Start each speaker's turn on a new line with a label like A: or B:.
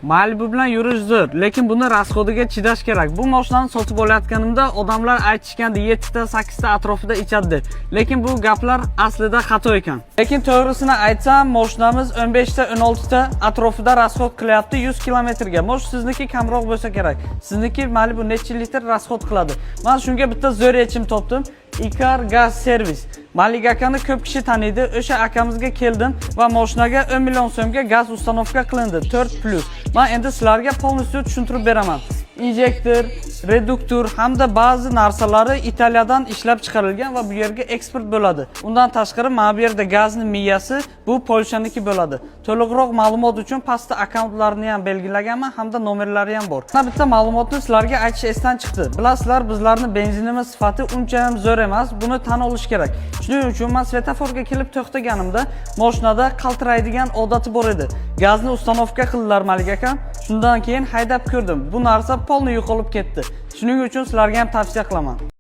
A: Malibu bilan yurish zo'r, lekin buni расход iga chidash kerak. Bu mashinani sotib olayotganimda odamlar aytishgandi, 7 ta, 8 ta atrofida ichadi deb. Lekin bu gaplar aslida xato ekan. Lekin to'g'risini aytsam, mashinamiz 15 ta, 16 ta atrofida расход qilyapti 100 kilometrga. Может, sizniki kamroq bo'lsa kerak. Sizniki Malibu necha litr расход qiladi? Men shunga bitta zo'r yechim topdim. Ikar Gaz Servis. Malik akani ko'p kishi taniydi. O'sha akamizga keldim va mashinaga 10 million so'mga gaz установка qilindi. 4+. Men endi sizlarga полностью tushuntirib beraman. Injektor, reduktor hamda ba'zi narsalari Italiyadan ishlab chiqarilgan va bu yerga eksport bo'ladi. Undan tashqari, mana bu yerda gazni miyasi bu Polshaniki bo'ladi. To'liqroq ma'lumot uchun pastda akkauntlarini ham belgilaganman hamda nomerlari ham bor. Mana bitta ma'lumotni sizlarga aytish esdan chiqdi. Bilasizlar, bizlarning benzinimiz sifati uncha ham zo'r emas, buni tan olish kerak. Shuning uchun men svetoforga kelib to'xtaganimda mashinada qaltiraydigan odati bor edi. Gazni установка qildilar Malik akam. Shundan keyin haydab ko'rdim. Bu narsa полный yo'qolib ketdi. Shuning uchun sizlarga ham tavsiya qilaman.